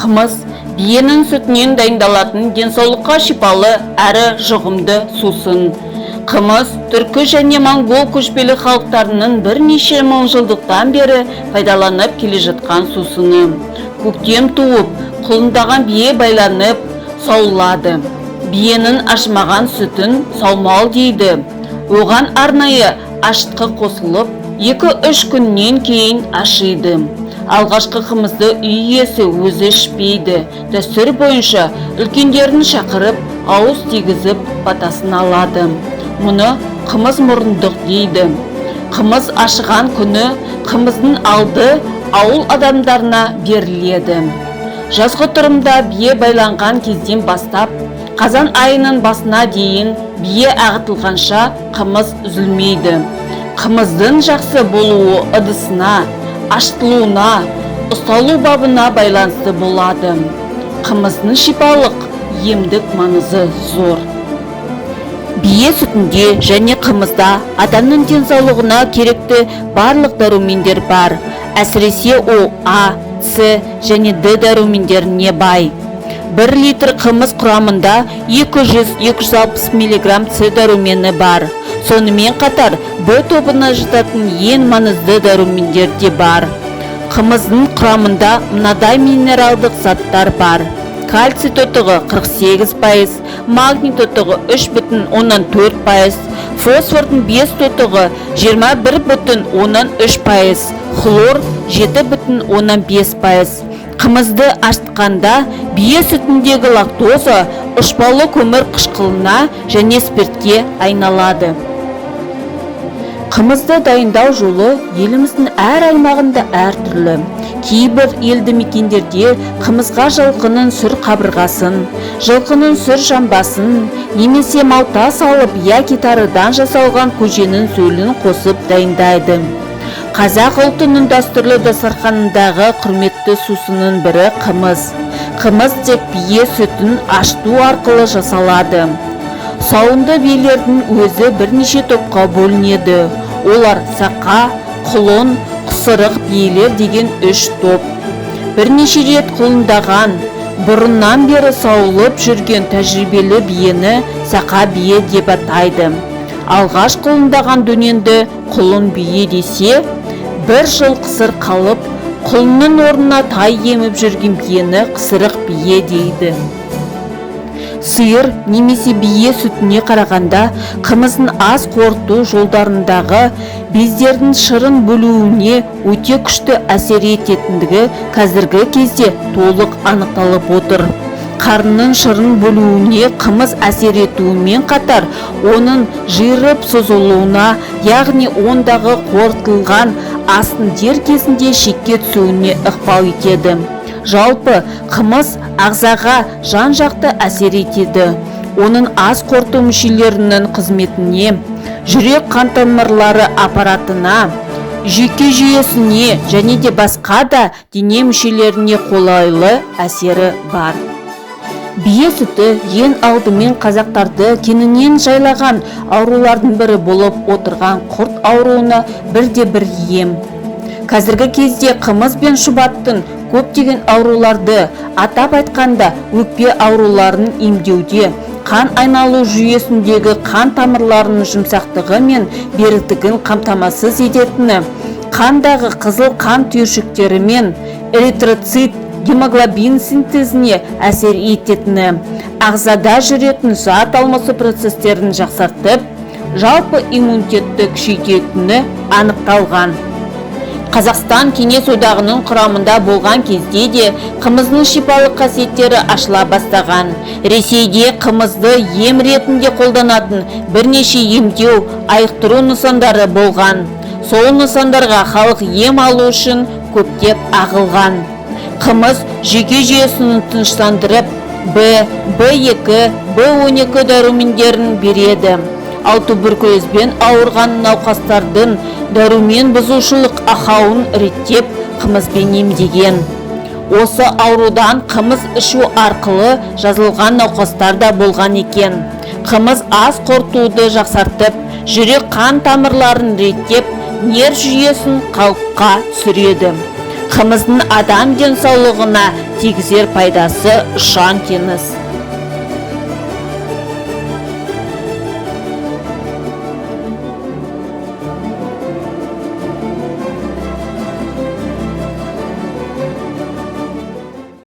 Қымыз – биенің сүтінен дайындалатын денсаулыққа шипалы әрі жұғымды сусын. Қымыз түркі және моңғол көшпелі халықтарының бірнеше мыңжылдықтан бері пайдаланып келе жатқан сусыны. Көктем туып, құлындаған бие байланып сауылады. Биенің ашымаған сүтін саумал дейді. Оған арнайы ашытқы қосылып, 2-3 күннен кейін ашиды. Алғашқы қымызды үй иесі өзі ішпейді. Дәстүр бойынша үлкендерін шақырып, ауыз тигізіп, батасын алады. Мұны қымыз мұрындық дейді. Қымыз ашыған күні қымыздың алды ауыл адамдарына беріледі. Жазғытұрымда бие байланған кезден бастап қазан айының басына дейін, бие ағытылғанша, қымыз үзілмейді. Қымыздың жақсы болуы ыдысына, ашытылуына, ұсталу бабына байланысты болады. Қымыздың шипалық, емдік маңызы зор. Бие сүтінде және қымызда адамның денсаулығына керекті барлық дәрумендер бар. Әсіресе ол А, С және Д дәрумендеріне бай. 1 литр қымыз құрамында 200-260 мг С дәрумені бар. Сонымен қатар Б тобына жататын ең маңызды дәрумендер де бар. Қымыздың құрамында мынадай минералдық заттар бар: кальций тотығы 48%, магний тотығы 3,4%, фосфордың 5 тотығы 21,3%, хлор 7,5%. Қымызды ашытқанда бие сүтіндегі лактоза ұшпалы көмір қышқылына және спиртке айналады. Қымызды дайындау жолы еліміздің әр аймағында әртүрлі. Кейбір елді мекендерде қымызға жылқының сүр қабырғасын, жылқының сүр жамбасын немесе малта салып яки тарыдан жасалған көженің сөлін қосып дайындайды. Қазақ ұлтының дәстүрлі дастарханындағы құрметті сусынның бірі – қымыз. Қымыз тек бие сүтін ашыту арқылы жасалады. Сауынды биелердің өзі бірнеше топқа бөлінеді. Олар: сақа, құлын, қысырық биелер деген үш топ. Бірнеше рет құлындаған, бұрыннан бері сауылып жүрген тәжірибелі биені сақа бие деп атайды. Алғаш құлындаған дөненді құлын бие десе, бір жыл қысыр қалып, құлынның орнына тай еміп жүрген биені қысырық бие дейді. Сиыр немесе бие сүтіне қарағанда қымыздың ас қорыту жолдарындағы бездердің шырын бөлуіне өте күшті әсер ететіндігі қазіргі кезде толық анықталып отыр. Қарынның шырын бөлуіне қымыз әсер етуімен қатар, оның жиырып созылуына, яғни ондағы қорытылған астың дер кезінде шекке түсуіне ықпал етеді. Жалпы, қымыз ағзаға жан-жақты әсер етеді. Оның ас қорыту мүшелерінің қызметіне, жүрек қан тамырлары аппаратына, жүйке жүйесіне және де басқа да дене мүшелеріне қолайлы әсері бар. Бие сүті ең алдымен қазақтарды кеңінен жайлаған аурулардың бірі болып отырған құрт ауруына бірде бір ем. Қазіргі кезде қымыз бен шұбаттың көптеген ауруларды, атап айтқанда, өкпе ауруларын емдеуде, қан айналу жүйесіндегі қан тамырларының жұмсақтығы мен беріктігін қамтамасыз ететіні, қандағы қызыл қан түйіршіктері мен эритроцит, гемоглобин синтезіне әсер ететіні, ағзада жүретін зат алмасу процестерін жақсартып, жалпы иммунитетті күшейтетіні анықталған. Қазақстан Кеңес Одағының құрамында болған кезде де қымыздың шипалы қасиеттері ашыла бастаған. Ресейде қымызды ем ретінде қолданатын бірнеше емдеу, айықтыру нысандары болған. Сол нысандарға халық ем алу үшін көптеп ағылған. Қымыз жүйке жүйесін тыныштандырып, Б, В2, В12 дәрумендерін береді. Ал туберкулезбен ауырған науқастардың дәрумен бұзушылық ақауын реттеп, қымызбен емдеген. Осы аурудан қымыз ішу арқылы жазылған науқастар да болған екен. Қымыз ас қорытуды жақсартып, жүрек қан тамырларын реттеп, нерв жүйесін қалыпқа түсіреді. Қымыздың адам денсаулығына тигізер пайдасы ұшан теңіз.